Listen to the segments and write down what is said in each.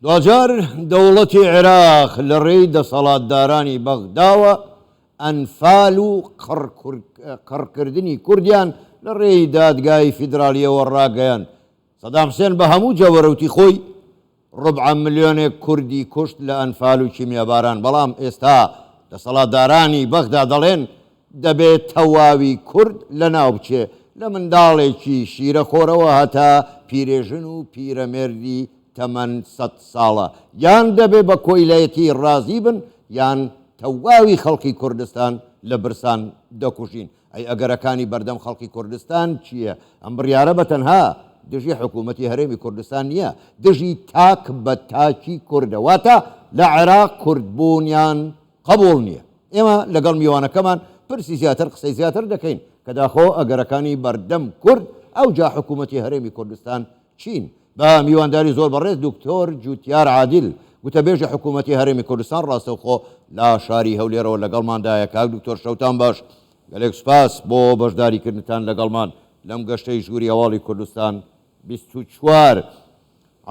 دواجار دەوڵەتی عێراق لە ڕێی دەسەڵاتدارانی بەغداوە ئەنفال و قڕکردنی کوردیان لە ڕێی دادگای فیدراڵییەوە ڕاگەیاند. سەدام حسێن بە هەموو جەوەرەوتی خۆی ڕوبعە ملیۆنێک کوردی کوشت لە ئەنفال و کیمیاباران، بەڵام ئێستا دەسەڵاتدارانی بەغدا دەڵێن دەبێ تەواوی کورد لەناو بچێ، لە منداڵێکی شیرەخۆرەوە هەتا پیرێژن و پیرەمێردی تەمەن سەت ساڵە، یان دەبێ بە کۆیلایەتی ڕازی بن یان تەواوی خەڵکی کوردستان لە برسان دەکوژین. ئەی ئەگەرەکانی بەردەم خەڵکی کوردستان چییە؟ ئەم بڕیارە بە تەنها دژی حکوومەتی هەرێمی کوردستان نییە، دژی تاک بە تاکی کوردە، واتە لە عێراق کوردبوونیان قبوڵ نییە. ئێمە لەگەڵ میوانەکەمان پرسی زیاتر قسەی زیاتر دەکەین کە داخۆ ئەگەرەکانی بەردەم کورد ئەوجا حکوومەتی هەرێمی کوردستان چین؟ بە میوانداری زۆر بەڕێز دکتۆر جوتیار عادل گوتەبێژی حکوومەتی هەرێمی کوردستان ڕاستەوخۆ لە شاری هەولێرەوە لەگەڵماندایە. کاک دکتۆر شەوتان باش، گەلێک سوپاس بۆ بەشداریکردنتان لەگەڵمان لەم گەشتەی ژووری هەواڵی کوردستان 24.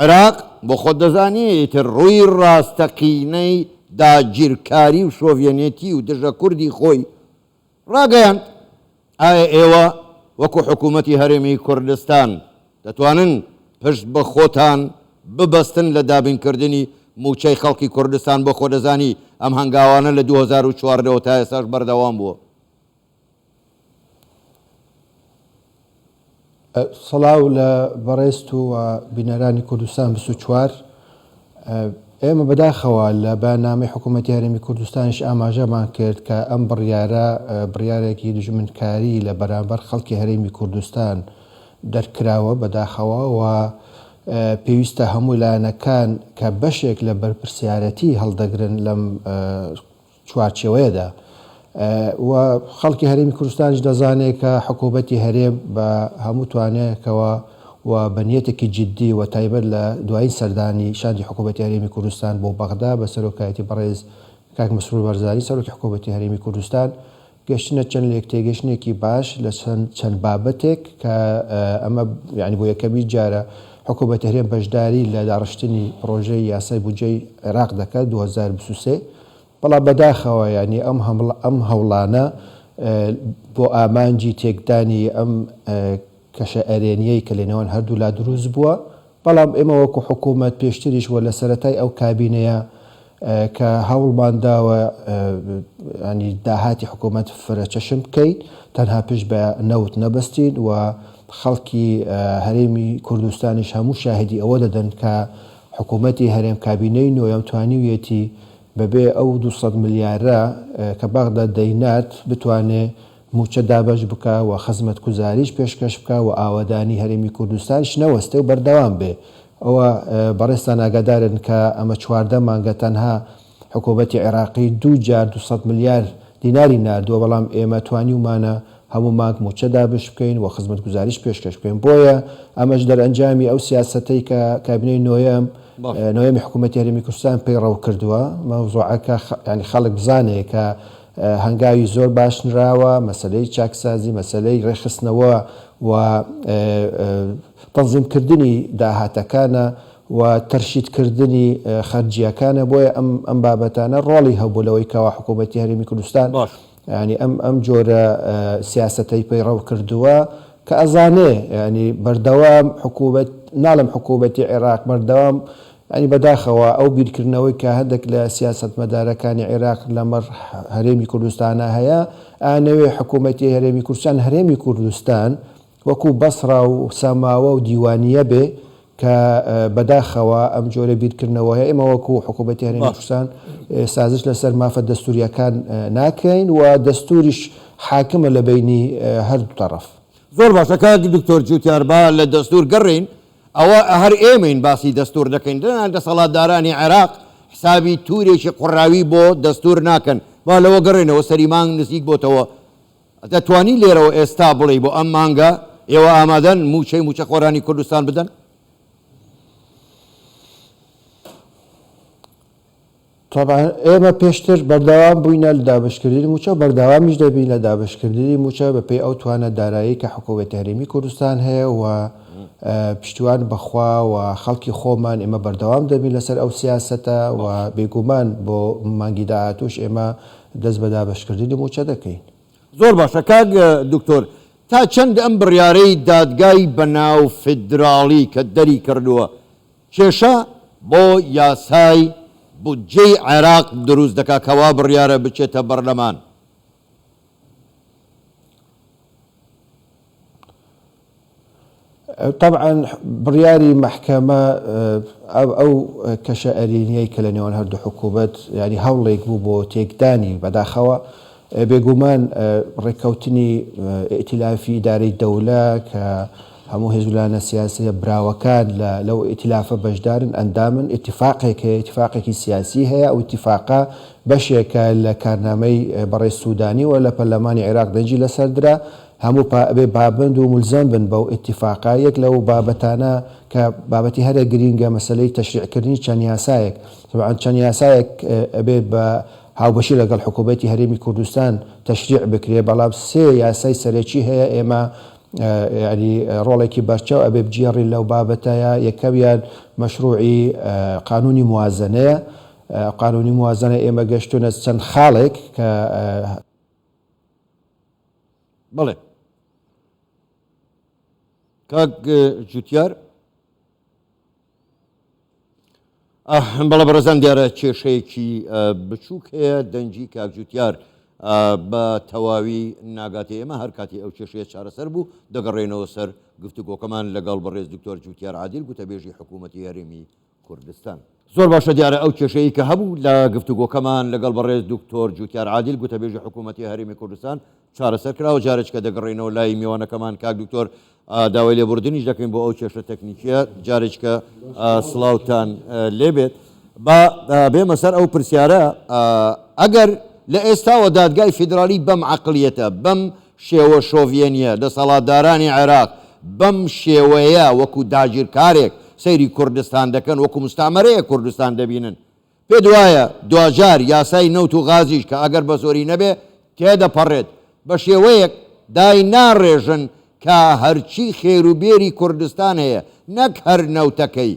عێراق بۆ خۆت دەزانی ئیتر ڕووی ڕاستەقینەی داگیرکاری و شۆڤێنێتی و دژە کوردی خۆی ڕاگەیاند، ئایا ئێوە وەکو حکوومەتی هەرێمی کوردستان دەتوانن پشت بە خۆتان ببەستن لە دابینکردنی مووچەی خەڵکی کوردستان بۆ خۆ دەزانی ئەم هەنگاوانە لە 2014 ەوە تا ئێستاش بەردەوام بووە؟ سڵاو لە بەڕێزت و بینەرانی کوردستان 24. ئێمە بەداخەوە لە بەیاننامەی حکوومەتی هەرێمی کوردستانیش ئاماژەمان کرد کە ئەم بڕیارە بڕیارێکی دوژمنکاری لە بەرامبەر خەڵکی هەرێمی کوردستان دەرکراوە بەداخەوە و پێویستە هەموو لایەنەکان کە بەشێک لە بەرپرسیارەتی هەڵدەگرن لەم چوارچێوەیەدا و خەڵکی هەرێمی کوردستانیش دەزانێت کە حکوومەتی هەرێم بە هەموو توانایەکەوە و بە نیەتێکی جددی و تایبەت لە دوایین سەردانی شاندی حکوومەتی هەرێمی کوردستان بۆ بەغدا بە سەرۆکایەتی بەڕێز کاک مەسرور بارزانی سەرۆکی حکوومەتی هەرێمی کوردستان گەشتنە چەند لێکتێگەشتنێکی باش لە چەند چەند بابەتێک کە ئەمە یانی بۆ یەکەمین جارە حکوومەتی هەرێم بەشداری لە داڕشتنی پڕۆژەی یاسای بودجەی عێراق دەکات 2023 بەڵام بەداخەوە یانی ئەم ئەم هەوڵانە بۆ ئامانجی تێکدانی ئەم کەشە ئەرێنییەی کە لەنێوان هەردوولا دروست بووە، بەڵام ئێمە وەکو حکوومەت پێشتریش و لە سەرەتای ئەو کابینەیە کە هەوڵمان داوە ینی داهاتی حکوومەت فرەچەشن بکەین، تەنها پشت بە نەوت نەبەستین و خەڵکی هەرێمی کوردستانیش هەموو شاهیدی ئەوە دەدەن کە حکوومەتی هەرێم کابینەی نۆیەم توانیویەتی بەبێ ئەو 200 ملیارە کە بەغدا دەینارد بتوانێ مووچە دابەش بکا و خزمەتگوزاریش پێشکەش بکا و ئاوەدانی هەرێمی کوردستانیش نەوەستێ و بەردەوام بێ. ئەوە بەڕێزتان ئاگادارن کە ئەمە 14 مانگە تەنها حکوومەتی عێراقی دوو جار 200 ملیار دیناری ناردووە، بەڵام ئێمە توانیومانە هەموو مانگ مووچە دابەش بکەین و خزمەتگوزاریش پێشکەش بکەین. بۆیە ئەمەش دەرئەنجامی ئەو سیاسەتەی کە کابینەی نۆیەم نۆیەمی حکوومەتی هەرێمی کوردستان پەیڕەو کردووە. مەوزوعەکە یانی خەڵک بزانێ کە هەنگاوی زۆر باش نراوە، مەسەلەی چاکسازی، مەسەلەی ڕێکخستنەوە و تەنزیمکردنی داهاتەکانە و تەرشیدکردنی خەرجییەکانە، بۆیە ئەم ئەم بابەتانە ڕۆڵی هەبوو لەوەی کەوا حکوومەتی هەرێمی کوردستان باش. یانی ئەم ئەم جۆرە سیاسەتەی پەیڕەو کردووە کە ئەزانێ یانی بەردەوام حکوومەت ناڵێم حکوومەتی عێراق بەردەوام یانی بەداخەوە ئەو بیرکردنەوەی کە هەندێک لە سیاسەتمەدارەکانی عێراق لەمەڕ هەرێمی کوردستانا هەیە، ئەیانەوێ حکوومەتی هەرێمی کوردستان هەرێمی کوردستان وەکوو بەسڕا و ساماوە و دیوانییە بێ کە بەداخەوە ئەم جۆرە بیرکردنەوە هەیە. ئێمە وەکوو حکوومەتی هەرێمی کوردستان سازش لەسەر مافە دەستوورییەکان ناکەین و دەستووریش حاکمە لە بەینی هەردوو تەڕەف. زۆر باشە کاک دکتۆر جوتیار با لە دەستوور گەڕێین ئەوە هەر ئێمەین باسی دەستور دەکەین دەنا دەسەڵاتدارانی عێراق حسابی تورێکی قوڕاوی بۆ دەستور ناکەن با لەوە گەڕێنەوە سەری مانگ نزیک بۆتەوە دەتوانی لێرەوە ئێستا بڵێی بۆ ئەم مانگە ئێوە ئامادەن موچەی موچەخۆرانی کوردستان بدەن؟ تەبعەن ئێمە پێشتر بەردەوام بووینە لە دابەشکردنی مووچە و بەردەوامیش دەبین لە دابەشکردنی مووچە بەپێی ئەو توانا دارایی کە حکوومەتی هەرێمی کوردستان هەیە و. پشتیوان بەخوا و خەڵکی خۆمان ئێمە بەردەوام دەبین لەسەر ئەو سیاسەتە و بێگومان بۆ مانگی داهاتووش ئێمە دەست بە دابەشکردنی مووچە دەکەین. زۆر باشە کاک دکتۆر تا چەند ئەم بڕیارەی دادگای بەناو فیدراڵی کە دەری کردووە کێشە بۆ یاسای بودجەی عێراق دروست دەکا کە وا بڕیارە بچێتە بەرلەمان؟ تەبعەن بڕیاری مەحکەمە ئەو کەشە ئەرێنیەی کە لە نێوان هەردوو حکوومەت یانی هەوڵێک بوو بۆ تێکدانی بەداخەوە بێگومان ڕێککەوتنی ئیتیلافی ئیدارەی دەولە کە هەموو هێز و لایەنە سیاسیە براوەکان لە لەو ئیتیلافە بەشدارن ئەندامن ئیتیفاقێک هەیە ئیتیفاقێکی سیاسی هەیە ئەو ئیتیفاقە بەشێکە لە کارنامەی بەڕێز سوودانی و لە پەرلەمانی عێراق دەنگی لەسەر درا هەموو پا ئەبێ پابەند و مولزەم بن بەو ئیتیفاقە، یەک لەو بابەتانە کە بابەتی هەرە گرینگە مەسەلەی تەشریع کردنی چەند یاسایەک، تەبعەن چەند یاسایەک ئەبێ بە هاوبەشی لەگەڵ حکوومەتی هەرێمی کوردستان تەشریع بکرێ، بەڵام سێ یاسای سەرەکی هەیە ئێمە یانی ڕۆڵێکی بەرچاو ئەبێ بگێڕین لەو بابەتەیا، یەکەمیان مەشرووعی قانوونی موازەنەیە، قانوونی موازەنە ئێمە گەشتوونە چەند خاڵێک کە. بەڵێ کاک جوتیار بەڵە بەڕێزان دیارە کێشەیەکی بچووک هەیە دەنگی کاک جوتیار بە تەواوی ناگاتێ ئێمە هەر کاتی ئەو کێشەیە چارەسەر بوو دەگەڕێنەوە سەر گفتوگۆکەمان لەگەڵ بەڕێز دکتۆر جوتیار عادل گوتەبێژی حکوومەتی هەرێمی کوردستان. زۆر باشە دیارە ئەو کێشەیەی کە هەبوو لە گفتوگۆکەمان لەگەڵ بەڕێز دکتۆر جوتیار عادل گوتەبێژی حکوومەتی هەرێمی کوردستان چارەسەر کراوە جارێکە دەگەڕێینەوە لای میوانەکەمان کاک دکتۆر داوای لێبوردنیش دەکەین بۆ ئەو کێشە تەکنیکیە جارێکە سڵاوتان لێبێت با بێمە سەر ئەو پرسیارە ئەگەر لە ئێستاوە دادگای فیدرالی بەم عقلیەتە بەم شێوە شۆڤیەنیە، دەسەڵاتدارانی عێراق بەم شێوەیە وەکو داگیرکارێک سەیری کوردستان دەکەن، وەکو مستعمرەیەک کوردستان دەبینن. پێت وایە دواجار یاسای نەوت و غازیش کە ئەگەر بە زۆری نەبێ تێدەپەڕێت، بە شێوەیەک دایناڕێژن کە هەرچی خێروبێری کوردستان هەیە نەک هەر نەوتەکەی،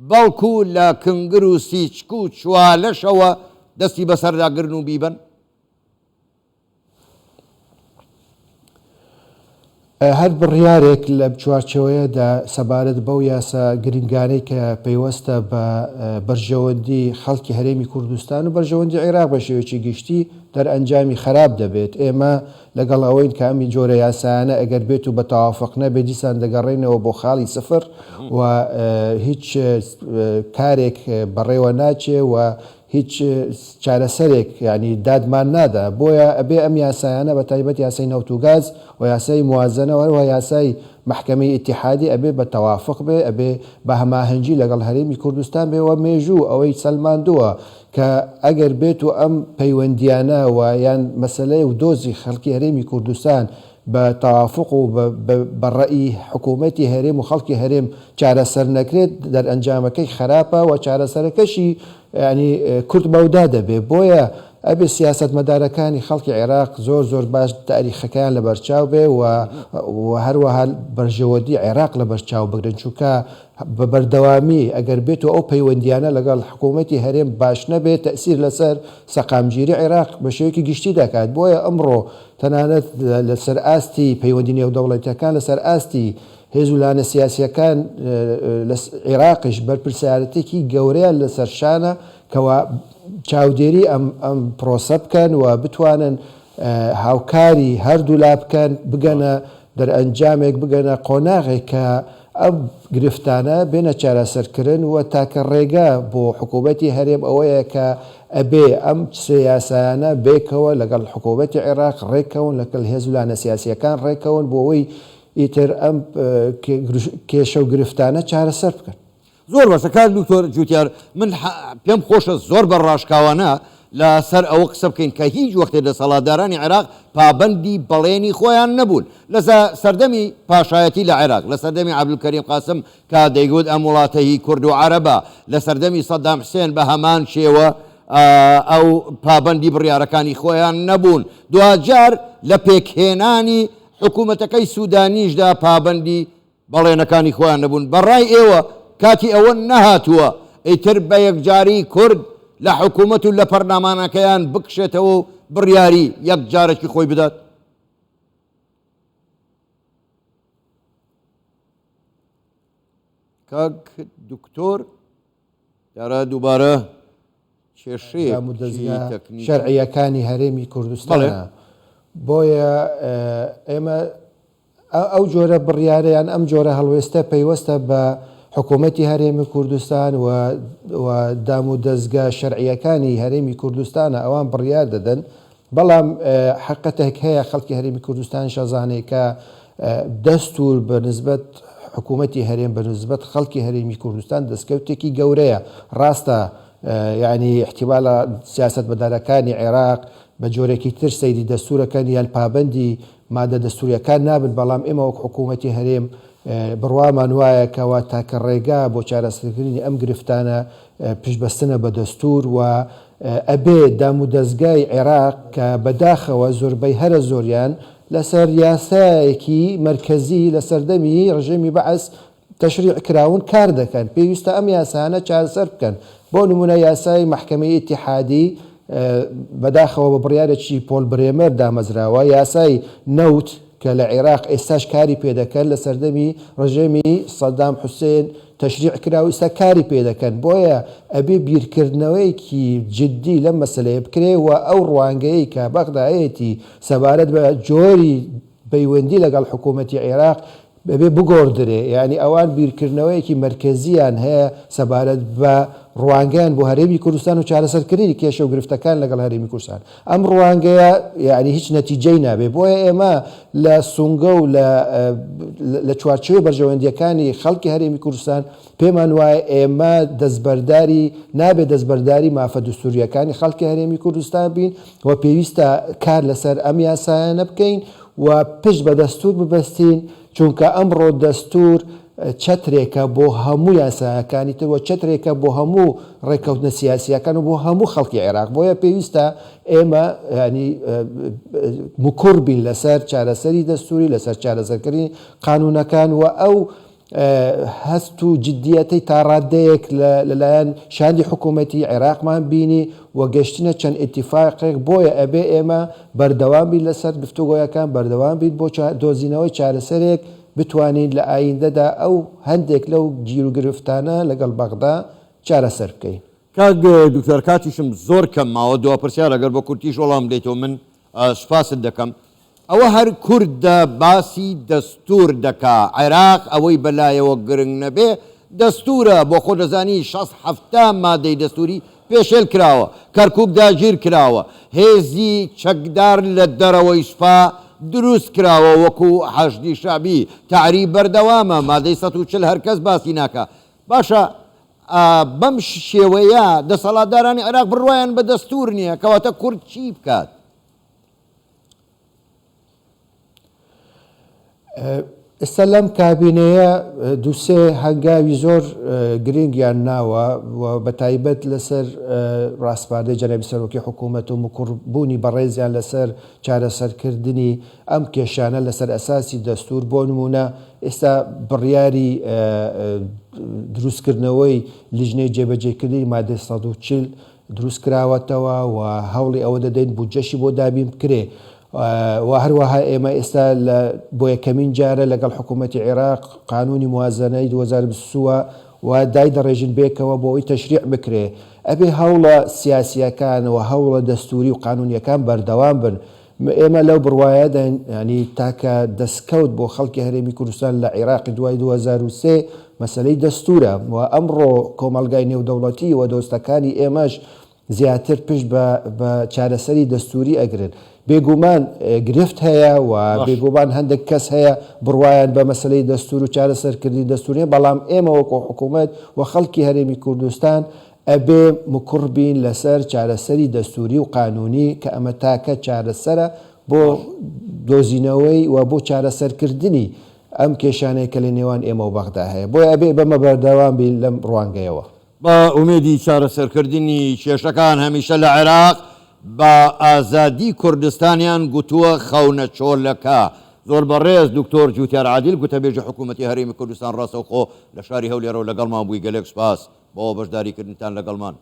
بەڵکو لە کنگر و سیچک و چوالەشەوە دەستی بەسەردا گرن و بیبەن؟ هەر بڕیارێک لەم چوارچێوەیەدا سەبارەت بەو یاسا گرنگانەی کە پەیوەستە بە بەرژەوەندی خەڵکی هەرێمی کوردستان و بەرژەوەندی عێراق بە شێوەیەکی گشتی دەرئەنجامی خراپ دەبێت. ئێمە لەگەڵ ئەوەین کە ئەم جۆرە یاسایانە ئەگەر بێت و بە تەوافق نەبێت دیسان دەگەڕێنەوە بۆ خاڵی سفر و هیچ کارێک بەڕێوە ناچێ و هیچ چارەسەرێک یانی دادمان نادا بۆیە ئەبێ ئەم یاسایانە بە تایبەت یاسای نەوت و گاز و یاسای موازەنە و هەروەها یاسای مەحکەمەی ئیتیحادی ئەبێ بە تەوافق بێ ئەبێ بە هەماهەنگی لەگەڵ هەرێمی کوردستان بێ و مێژوو ئەوەی سەلماندووە کە ئەگەر بێت و ئەم پەیوەندیانە و یان مەسەلەی و دۆزی خەڵکی هەرێمی کوردستان بە تەوافق و بە ڕەئی حکوومەتی هەرێم و خەڵکی هەرێم چارەسەر نەکرێت دەرئەنجامەکەی خەراپە و چارەسەرەکەشی یانی کورت مەودا دەبێ بۆیە ئەبێ سیاسەتمەدارەکانی خەڵکی عێراق زۆر زۆر باش تاریخەکەیان لەبەرچاو بێ و و هەروەها بەرژەوەندی عێراق لەبەرچاو بگرن چونکە بە بەردەوامی ئەگەر بێت و ئەو پەیوەندیانە لەگەڵ حکوومەتی هەرێم باش نەبێت تەئسیر لەسەر سەقامگیری عێراق بە شێوەیەکی گشتی دەکات بۆیە ئەمڕۆ تەنانەت لەسەر ئاستی پەیوەندی نێودەوڵەتیەکان، لەسەر ئاستی هێز و لایەنە سیاسیەکان لە عێراقیش بەرپرسیارەتێکی گەورەیان لەسەر شانە کەوا چاودێری ئەم ئەم پرۆسە بکەن و بتوانن هاوکاری هەردوولا بکەن بگەنە دەرئەنجامێک بگەنە قۆناغێک کە ئەم گرفتانە بێنە چارەسەرکرن و تاکە ڕێگە بۆ حکوومەتی هەرێم ئەوەیە کە ئەبێ ئەم سێ یاسایانە بێکەوە لەگەڵ حکوومەتی عێراق ڕێککەون، لەگەڵ هێز و لایەنە سیاسییەکان ڕێککەون بۆ ئەوەی ئیتر ئەم کێشە و گرفتانە چارەسەر بکەن. زۆر باشە کاک دکتۆر جوتیار من پێم خۆشە زۆر بە ڕاشکاوانە لە سەر ئەوە قسە بکەین کە هیچ وەختێ دەسەڵاتدارانی عێراق پابەندی بەڵێنی خۆیان نەبوون لە سەردەمی پاشایەتی لە عێراق لە سەردەمی عەبدولکەریم قاسم کە دەیگوت ئەم وڵاتە هی کورد و عەرەبە لە سەردەمی سەدام حسێن بە هەمان شێوە ئەو پابەندی بڕیارەکانی خۆیان نەبوون دواجار لە پێکهێنانی حکوومەتەکەی سوودانیشدا پابەندی. بەڵێنەکانی خۆیان نەبوون، بە ڕای ئێوە کاتی ئەوە نەهاتووە ئیتر بە یەکجاری کورد لە حکوومەت و لە پەرلامانەکەیان بکشێتەوە و بڕیاری یەکجارەکی خۆی بدات؟ کاک دکتۆر دیارە دووبارە کێشەیەکی دامودەزگا تەکنیکی. شەرعییەکانی هەرێمی بەڵێ. کوردستانە بۆیە ئێمە ئەو جۆرە بڕیارە یان ئەم جۆرە هەڵوێستە پەیوەستە بە حکوومەتی هەرێمی کوردستان و و دامودەزگا شەرعییەکانی هەرێمی کوردستانە ئەوان بڕیار دەدەن بەڵام حەقتێک هەیە خەڵکی هەرێمی کوردستانیش ئەزانێ کە دەستور بە نسبەت حکوومەتی هەرێم بە نسبەت خەڵکی هەرێمی کوردستان دەستکەوتێکی گەورەیە ڕاستە یعنی احتیمالە سیاسەتمەدارەکانی عێراق بە جۆرێکی تر سەیری دەستورەکەن یان پابەندی مادە دەستوریەکان نابن بەڵام ئێمە وەک حکوومەتی هەرێم بڕوامان وایە کەوا تاکە ڕێگا بۆ چارەسەرکردنی ئەم گرفتانە پشتبەستنە بە دەستور و ئەبێ دامودەزگای عێراق کە بەداخەوە زۆربەی هەرە زۆریان لەسەر یاسایەکی مەرکەزی لە سەردەمی ڕژێمی بەعس تەشریع کراون کار دەکەن پێویستە ئەم یاسایانە چارەسەر بکەن بۆ نمونە یاسای مەحکەمەی ئیتیحادی بەداخەوە بە بڕیارێکی پۆل برێمەر دامەزراوە یاسای نەوت کە لە عێراق ئێستاش کاری پێدەکەن لە سەردەمی ڕژێمی سەدام حوسێن تەشریع کرا و ئیستا کاری پێدەکەن بۆیە ئەبێ بیرکردنەوەیەکی جدی لەم مەسەلەیە بکرێ و ئەو ڕوانگەیەی کە بەغدا هەیەتی سەبارەت بە جۆری پەیوەندی لەگەڵ حکوومەتی عێراق ئەبێ بگۆڕدرێ، یانی ئەوان بیرکردنەوەیەکی مەرکەزییان هەیە سەبارەت بە ڕوانگەیان بۆ هەرێمی کوردستان و چارەسەرکردنی کێشە و گرفتەکان لەگەڵ هەرێمی کوردستان. ئەم ڕوانگەیە یانی هیچ نەتیجەی نابێ. بۆیە ئێمە لە سونگە و لە لە چوارچێوەی بەرژەوەندییەکانی خەڵکی هەرێمی کوردستان پێمان وایە ئێمە دەستبەرداری نابێ دەستبەرداری مافە دستوورییەکانی خەڵکی هەرێمی کوردستان بین و پێویستە کار لەسەر ئەم یاسایانە بکەین و پشت بە دەستوور ببەستین، چونکە ئەمڕۆ دەستوور چەترێکە بۆ هەموو یاسایەکانی تر و چەترێکە بۆ هەموو ڕێککەوتنە سیاسییەکان و بۆ هەموو خەڵکی عێراق، بۆیە پێویستە ئێمە یانی مکوڕ بین لەسەر چارەسەری دەستووری، لەسەر چارەسەرکردنی قانوونەکان و ئەو هەست و جدییەتەی تا ڕاددەیەک لەلایەن شاندی حکوومەتی عێراقمان بینی و گەشتنە چەند ئیتیفاقێک، بۆیە ئەبێ ئێمە بەردەوام بین لەسەر گفتوگۆیەکان، بەردەوام بین بۆ دۆزینەوەی چارەسەرێک بتوانین لە ئایندەدا ئەو هەندێک لەو گیروگرفتانە لەگەڵ بەغدا چارەسەر بکەین. کاک دکتۆر کاتیشم زۆر کەم ماوە دوا پرسیار ئەگەر بە کورتیش وەڵام بدەیتەوە من سوپاست دەکەم. ئەوە هەر کوردە باسی دەستور دەکا عێراق ئەوەی بەلایەوە گرنگ نەبێ دەستورە بۆ خۆ دەزانی شەست حەفتا مادەی دەستوری پێشێل کراوە کەرکوک داگیر کراوە هێزی چەکدار لە دەرەوەی سوپا دروست کراوە وەکو حەشدی شەعبی تەعریب بەردەوامە مادەی 140 هەرکەس باسی ناکا باشە بەم شێوەیە دەسەڵاتدارانی عێراق بڕوایان بە دەستور نییە کەواتە کورد چی بکات؟ ئێستا لەم کابینەیە دووسێ هەنگاوی زۆر گرنگیان ناوە و بە تایبەت لەسەر ڕاسپاردەی جەنابی سەرۆکی حکوومەت و مکوڕبوونی بەڕێزیان لەسەر چارەسەرکردنی ئەم کێشانە لەسەر ئەساسی دەستوور بۆ نموونە ئێستا بڕیاری دروستکردنەوەی لیژنەی جێبەجێکردنی مادەی 140 دروست کراوەتەوە و هەوڵی ئەوە دەدەین بودجەشی بۆ دابین بکرێ و هەروەها ئێمە ئێستا لە بۆ یەکەمین جارە لەگەڵ حکوومەتی عێراق قانونی موازنەی 2023 و دایدەڕێژین بێکەوە بۆ ئەوەی تەشریع بکرێ ئەبێ هەوڵە سیاسییەکان و هەوڵە دەستووری و قانونییەکان بەردەوام بن ئێمە لەو بڕوایەداین یانی تاکە دەستکەوت بۆ خەڵکی هەرێمی کوردستان لە عیراقی دوای 2003 مەسەلەی دەستوورە و ئەمڕۆ کۆمەڵگای نێودەوڵەتی و دۆستەکانی ئێمەش زیاتر پشت بە بە چارەسەری دەستووری ئەگرن. بێگومان گرفت هەیە و بێگومان هەندێک کەس هەیە بڕوایان بە مەسەلەی دەستوور و چارەسەرکردنی دەستوور نییە، بەڵام ئێمە وەکۆ حکوومەت و خەڵکی هەرێمی کوردستان ئەبێ مکوڕ بین لەسەر چارەسەری دەستووری و قانوونی کە ئەمە تاکە چارەسەرە بۆ دۆزینەوەی و بۆ چارەسەرکردنی ئەم کێشانەی کە لە نێوان ئێمە و بەغدا هەیە. بۆیە ئەبێ بەمە بەردەوام بین لەم ڕوانگەیەوە. بە ئومێدی چارەسەرکردنی کێشەکان هەمیشە لە عێراق بە ئازادی کوردستانیان گوتووە خەونە چۆلەکە. زۆر بەڕێز دکتۆر جوتیار عادیل گوتەبێژی حکوومەتی هەرێمی کوردستان ڕاستەوخۆ لە شاری هەولێرەوە لەگەڵمان بووی گەلێک سوپاس بۆ بەشداریکردنتان لەگەڵمان.